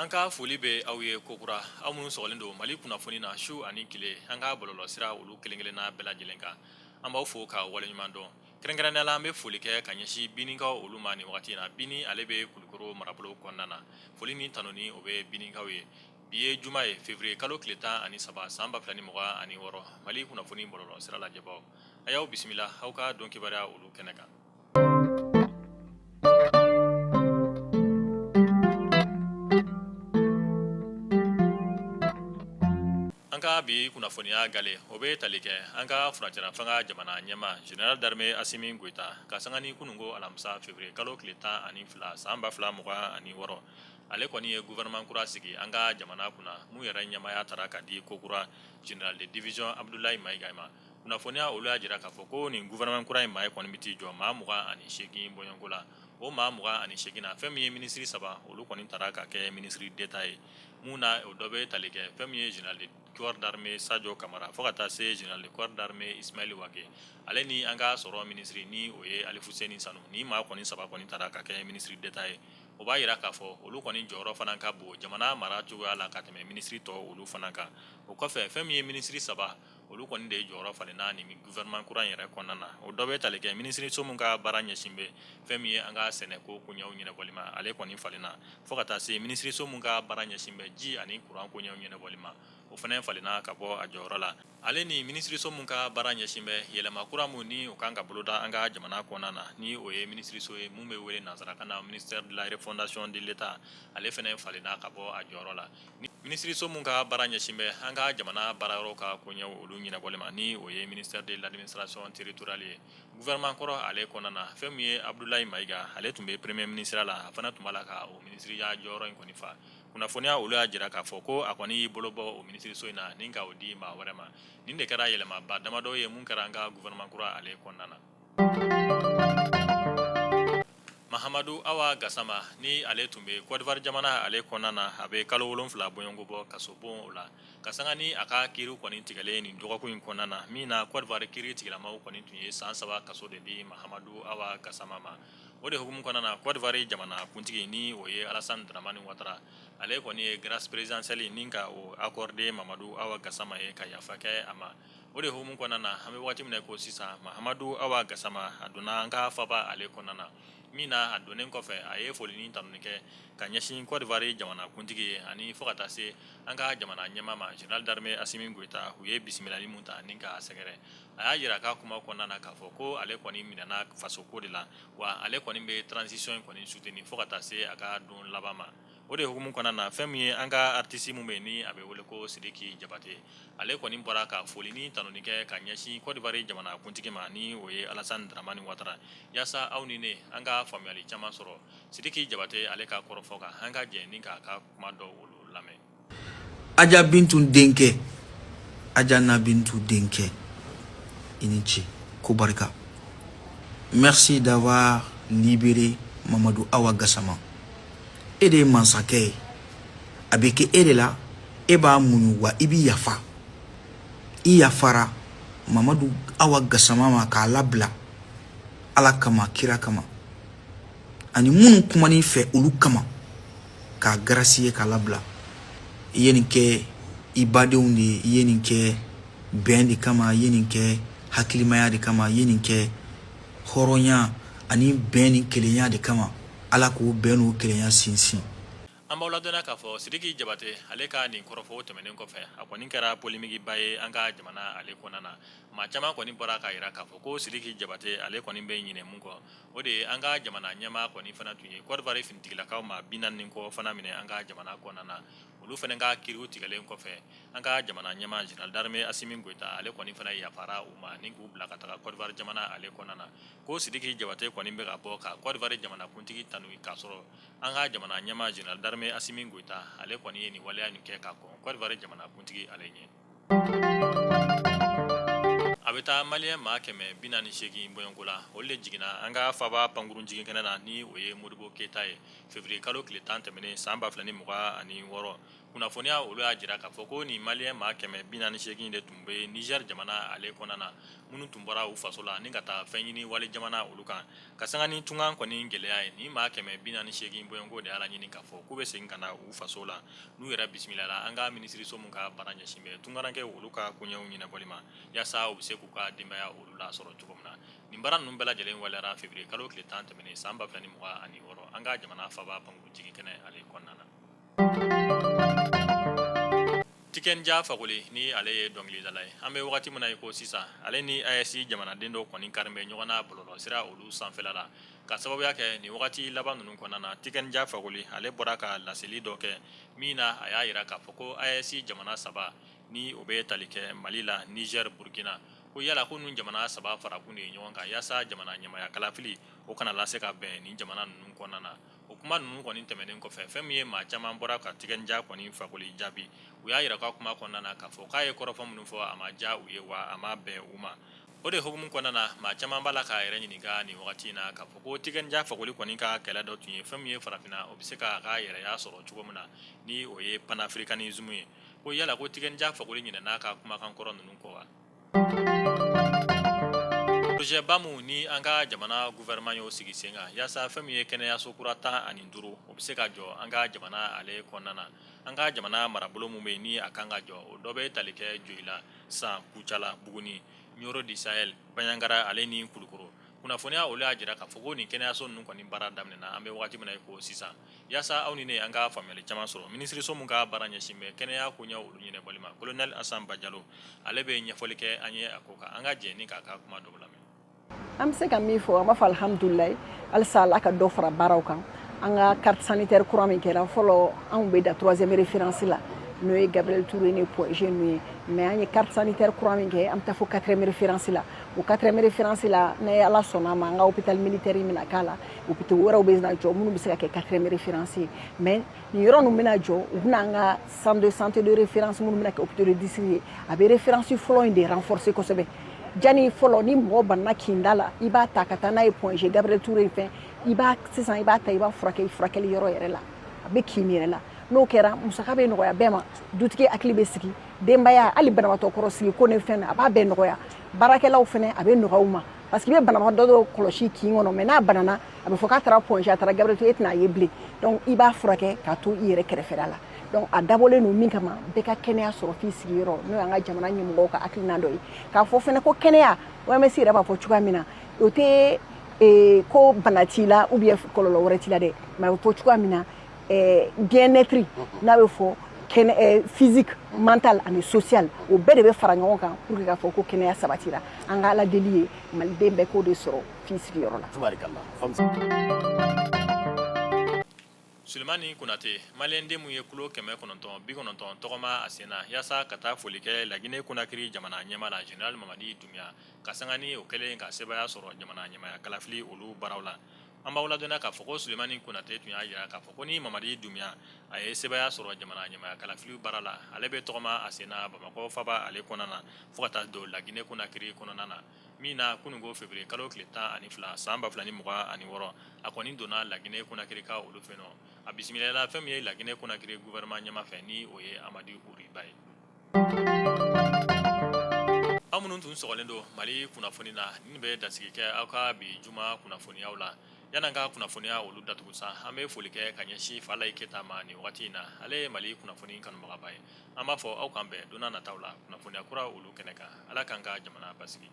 An ka foli bɛ aw ye kokura, aw minnu sɔgɔlen don Mali kunnafoni na su ani tile, an ka bɔlɔlɔsira olu kelen-kelenna bɛɛ lajɛlen kan. An b'aw fo ka waleɲuman dɔn. Kɛrɛnkɛrɛnnenya la, an bɛ foli kɛ ka ɲɛsin Bininkaw olu ma nin wagati in na. Bini ale bɛ Kulukoro marabolo kɔnɔna na. Foli ni tanuni o bɛ Bininkaw ye. Bi ye juma ye, février kalo tile 13 san 2026. Mali kunnafoni bɔlɔlɔsira lajɛbaw, a y'aw bisimila aw ka don kibaruya olu kɛnɛ kan. An ka bi kunnafoniya gale, o bɛ tali kɛ an ka furancɛla fanga jamana ɲɛmaa général d'armée Asimi Goyita ka sanga ni kununko alamisa février kalo tile 12 san 2026, ale kɔni ye gouvernement kura sigi an ka jamana kunna, mun yɛrɛ ɲɛmaaya tara ka di kokura général de division Abdoulaye Maïga ma. Kunnafoniya olu y'a jira k'a fɔ ko nin gouvernement kura in maa kɔni bɛ t'i jɔ maa 28 bɔɲɔgɔnko la. O maa 28 na, fɛn min ye minisiri saba, olu kɔni tara ka kɛ ministre d'État ye. Mun na o dɔ bɛ tali kɛ fɛn min ye général de corps d'armée Sadio Camara fo ka taa se général de corps d'armée Ismaël Wagué, ale ni an ka sɔrɔ minisiri ni o ye Alifuseni Sanu. Ni maa kɔni saba kɔni tara ka kɛ ministre d'État ye, o b'a jira k'a fɔ olu kɔni jɔyɔrɔ fana ka bon jamana mara cogoya la ka tɛmɛ minisiri tɔ olu fana kan. O kɔfɛ, fɛn min ye minisiri saba, olu kɔni de jɔyɔrɔ falenna nin gouvernement kura in yɛrɛ kɔnɔna na. O dɔ bɛ tali kɛ minisiriso min ka baara ɲɛsin bɛ fɛn min ye an ka sɛnɛko koɲɛw ɲɛnabɔli ma, ale kɔni falenna, fo ka taa se minisiriso min ka baara ɲɛsin bɛ ji ani kuran koɲɛw ɲɛnabɔli ma, o fana falenna ka bɔ a jɔyɔrɔ la. Ale ni minisiriso min ka baara ɲɛsin bɛ yɛlɛma kura min ni o kan ka boloda an ka jamana kɔnɔna na, ni o ye minisiriso ye mun bɛ wele nansarakan na ministère de la refondation de l'État, ale fana falenna ka bɔ a jɔyɔrɔ la. Minisiriso min ka baara ɲɛsin bɛ an ka jamana baarayɔrɔw ka koɲɛw olu ɲɛnabɔli ma, ni o ye ministère de l'administration territoriale ye, gouvernement kɔrɔ ale kɔnɔna na, fɛn min ye Abdoulaye Maïga, ale tun bɛ premier ministre la, a fana tun b'a la ka o minisiriya jɔyɔrɔ in kɔni fa. Kunnafoniya olu y'a jira k'a fɔ ko a kɔni y'i bolo bɔ o minisiriso in na ni ka o di maa wɛrɛ ma. Nin de kɛra yɛlɛmaba damadɔ ye mun kɛra an ka gouvernement kura ale kɔnɔna na. Mahamadu Awa Gasama, ni ale tun bɛ Côte d'Ivoire jamana ale kɔnɔna na, a bɛ kalo 7 bɔɲɔgɔnko bɔ kasobon o la, ka sanga ni a ka kiiri kɔni tigɛlen nin dɔgɔkun in kɔnɔna na, min na Côte d'Ivoire kiiri tigilamaw kɔni tun ye san 3 kaso de di Mahamadu Awa Gasama ma. O de hukumu kɔnɔna na, Côte d'Ivoire jamana kuntigi, ni o ye Alassane Dramane Ouattara, ale kɔni ye grâce présidentielle ni ka o accordé Mamadu Awa Gasama ye, ka yafa kɛ a ma. O de hukumu kɔnɔna na, an bɛ waati min na ko sisan, Mahamadu Awa Gasama a donna an ka faba ale kɔnɔna na, min na a donnen kɔfɛ, a ye foli ni tanuni kɛ ka ɲɛsin Côte d'Ivoire jamana kuntigi ye ani fo ka taa se an ka jamana ɲɛmaa ma, général d'armée Assimi Goïta. U ye bisimilali mun ta ni k'a sɛgɛrɛ, a y'a jira a ka kuma kɔnɔna na k'a fɔ ko ale kɔni minɛna fasoko de la, wa ale kɔni bɛ transition in kɔni soutenir fo ka taa se a ka don laban ma. O de hukumu kɔnɔna na, fɛn min ye an ka artiste min bɛ yen ni a bɛ wele ko Sidiki Jabate, ale kɔni bɔra ka foli ni tanuni kɛ ka ɲɛsin Côte d'Ivoire jamana kuntigi ma, ni o ye Alassane Dramane Ouattara, yaasa aw ni ne an ka faamuyali caman sɔrɔ Sidiki Jabate ale ka kɔrɔfɔ kan. An ka jɛ ni k'a ka kuma dɔw olu lamɛn. Aja Bintu denkɛ, Aja na Bintu denkɛ, i ni ce ko barika. Merci d'avoir libéré Mamadou Awa Gassama. E de ye mansakɛ ye, a bɛ kɛ e de la, e b'a muɲu wa i bi yafa. I yafara Mamadu Awa Gasama ma k'a labila Ala kama, kira kama, ani minnu kuman'i fɛ olu kama, k'a gracier k'a labila. I ye nin kɛ i badenw de ye, i ye nin kɛ bɛn de kama, i ye nin kɛ hakilimaya de kama, i ye nin kɛ hɔrɔnya ani bɛn ni kelenya de kama. Ala k'o bɛn n'o kelenya sinsin. An b'aw ladɔnniya k'a fɔ Sidiki Jabate ale ka nin kɔrɔfɔw tɛmɛnen kɔfɛ, a kɔni kɛra polémique ba ye an ka jamana ale kɔnɔna na. Maa caman kɔni bɔra k'a jira k'a fɔ ko Sidiki Jabate ale kɔni bɛ ɲinɛ mun kɔ, o de ye an ka jamana ɲɛmaa kɔni fana tun ye Côte d'Ivoire finitigilakaw maa 40 ni kɔ fana minɛ an ka jamana kɔnɔna na. Olu fana ka kiiriw tigɛlen kɔfɛ, an ka jamana ɲɛmaa général d'armée Assimi Goïta ale kɔni fana yafara u ma ni k'u bila ka taga Côte d'Ivoire jamana ale kɔnɔna na. Ko Sidiki Jabate kɔni bɛ ka bɔ ka Côte d'Ivoire jamanakuntigi tanu, k'a sɔrɔ an ka jamana ɲɛmaa général d'armée Assimi Goïta ale kɔni ye nin waleya nin kɛ ka kɔn Côte d'Ivoire jamanakuntigi ale ɲɛ. A bɛ taa maliyɛn maa 148 bɔɲɔgɔnko la, olu de jiginna an ka faba pankurun jigin kɛnɛ na, ni o ye Modibo Keyita ye, février kalo tile 10 tɛmɛnen san 2026. Kunnafoniya olu y'a jira k'a fɔ ko nin maliyɛn maa 148 de tun bɛ Niger jamana ale kɔnɔna na, minnu tun bɔra u faso la ni ka taa fɛn ɲini wali jamana olu kan ka sanga ni tunga kɔni gɛlɛya ye. Nin maa 148 bɔɲɔgɔnko de y'a laɲini k'a fɔ k'u bɛ segin ka na u faso la. N'u yɛrɛ bisimilala an ka minisiriso min ka baara ɲɛsin bɛ tungarankew olu ka koɲɛw ɲɛnabɔli ma, yaasa u bɛ se k'u ka denbaya olu lasɔrɔ cogo min na. Nin baara ninnu bɛɛ lajɛlen waleyara février kalo tile 10 tɛmɛnen san 2026 an ka jamana faaba pankurun jigin kɛnɛ ale kɔnɔna na. Tiken Jah Fakoly, ni ale ye dɔnkilidala ye, an bɛ wagati min na i ko sisan, ale ni AES jamanaden dɔw kɔni kari bɛ ɲɔgɔn na bɔlɔlɔsira olu sanfɛla la, ka sababuya kɛ nin wagati laban ninnu kɔnɔna na. Tiken Jah Fakoly, ale bɔra ka laseli dɔ kɛ min na a y'a jira k'a fɔ ko AES jamana saba ni o bɛ tali kɛ Mali la, Niger, Burkina, ko yala ko ninnu jamana saba farakun de ye ɲɔgɔn kan yaasa jamana ɲɛmaaya kalafili o kana lase ka bɛn nin jamana ninnu kɔnɔna na. O kuma ninnu kɔni tɛmɛnen kɔfɛ, fɛn min ye maa caman bɔra ka Tiken Jah kɔni Fakoly jaabi, u y'a jira ka kuma kɔnɔna na k'a fɔ k'a ye kɔrɔfɔ minnu fɔ, a ma diya u ye wa a ma bɛn u ma. O de hukumu kɔnɔna na, maa caman b'a la k'a yɛrɛ ɲininka nin wagati in na k'a fɔ ko Tiken Jah Fakoly kɔni ka kɛlɛ dɔ tun ye fɛn min ye farafinna o bɛ se k'a ka yɛrɛya sɔrɔ cogo min na, ni o ye panafricanisme ye, ko yala ko Tiken Jah Fakoly ɲinɛna a ka kumakan kɔrɔ ninnu kɔ wa? Projet ba min ni an ka jamana gouvernement y'o sigi sen kan yaasa fɛn min ye kɛnɛyaso kura 15, o bɛ se ka jɔ an ka jamana ale kɔnɔna na. An ka jamana marabolo min bɛ yen ni a kan ka jɔ, o dɔ bɛ tali kɛ Joyila, San, Kucala, Buguni, Nioro du Sahel, Bandiagara ale ni Kulukoro. Kunnafoniya olu y'a jira k'a fɔ ko nin kɛnɛyaso ninnu kɔni baara daminɛna an bɛ wagati min na i ko sisan. Yaasa aw ni ne an ka faamuyali caman sɔrɔ, minisiriso min ka baara ɲɛsin bɛ kɛnɛya koɲɛw olu ɲɛnabɔli ma, colonel Asan Bajalo, ale bɛ ɲɛfɔli kɛ an ye a ko kan. An ka jɛ ni k'a ka kuma dɔw lamɛn. An bɛ se ka min fɔ, an b'a fɔ alihamudulilayi, halisa Ala ka dɔ fara baaraw kan. An ka carte sanitaire kura min kɛra, fɔlɔ anw bɛ da troisième référence la, n'o ye Gabriel Touré ni Point G ninnu ye, mais an ye carte sanitaire kura min kɛ, an bɛ taa fo quatrième référence la. O quatrième référence la, n'a ye Ala sɔnna a ma, an ka hôpital militaire bɛna k'a la, hôpital wɛrɛw bɛ na jɔ minnu bɛ se ka kɛ quatrième référence ye. Mais nin yɔrɔ ninnu bɛna jɔ, u bɛna an ka centre de santé de référence minnu bɛna kɛ hôpital de district ye, a bɛ référence fɔlɔ in de renforcer kosɛbɛ. Jani fɔlɔ, ni mɔgɔ banana kinda la, i b'a ta ka taa n'a ye Point G, Gabriel Touré fɛn, i b'a sisan i b'a ta, i b'a furakɛ furakɛli yɔrɔ yɛrɛ la, a bɛ kin yɛrɛ la. N'o kɛra, musaka bɛ nɔgɔya bɛɛ ma, dutigi hakili bɛ sigi, denbaya, hali banabaatɔ kɔrɔ sigi ko ni fɛn na, a b'a bɛɛ nɔgɔya. Baarakɛlaw fɛnɛ, a bɛ nɔgɔya u ma, parce que i bɛ banabaatɔ dɔw kɔlɔsi kin kɔnɔ, mais n'a banana, a bɛ fɔ k'a taara Point G, a taara Gabriel Touré, e tɛna ye bilen. Donc i b'a furakɛ k'a to i yɛrɛ kɛrɛfɛla la. Donc a dabɔlen don min kama, bɛɛ ka kɛnɛya sɔrɔ f'i sigiyɔrɔ, n'o y'an ka jamana ɲɛmɔgɔw ka hakilina dɔ ye k'a fɔ fɛnɛ ko kɛnɛya, OMS yɛrɛ b'a fɔ cogoya min na, o tɛ ko bana t'i la ou bien kɔlɔlɔ wɛrɛ t'i la dɛ, mais a bɛ fɔ cogoya min na, bien-être n'a bɛ fɔ kɛnɛ physique, mental ani social, o bɛɛ de bɛ fara ɲɔgɔn kan pour que k'a fɔ ko kɛnɛya sabatira. An ka Ala deli ye maliden bɛɛ k'o de sɔrɔ f'i sigiyɔrɔ la. Sulemani Konate, maliyɛnden mun ye kilo 990 tɔgɔma a sen na yaasa ka taa foli kɛ Laginɛ Konakiri jamana ɲɛmaa la, général Mamadi Doumbouya, ka sanga ni o kɛlen ka sebaaya sɔrɔ jamana ɲɛmaaya kalafili olu baaraw la. An b'aw ladɔnniya k'a fɔ ko Sulemani Konate tun y'a jira k'a fɔ ko ni Mamadi Doumbouya a ye sebaaya sɔrɔ jamana ɲɛmaaya kalafili baara la, ale bɛ tɔgɔma a sen na Bamakɔ faba ale kɔnɔna na fo ka taa don Laginɛ Konakiri kɔnɔna na, min na kununko février kalo tile 12 san 2026, a kɔni donna Laginɛ Konakiri ka olu fɛ nɔ. A bisimilala fɛn min ye Laginɛ Konakiri gouvernement ɲɛmaa fɛ, ni o ye Amadu Uri Ba ye. Aw minnu tun sɔgɔlen don Mali kunnafoni na, nin bɛ dansigi kɛ aw ka bi juma kunnafoniyaw la. Yan'an ka kunnafoniya olu datugu sa, an bɛ foli kɛ ka ɲɛsin Falayi Keyita ma nin wagati in na. Ale ye Mali kunnafoni kanubagaba ye. An b'a fɔ aw k'an bɛn don nataw la kunnafoniya kura olu kɛnɛ kan. Ala k'an ka jamana basigi.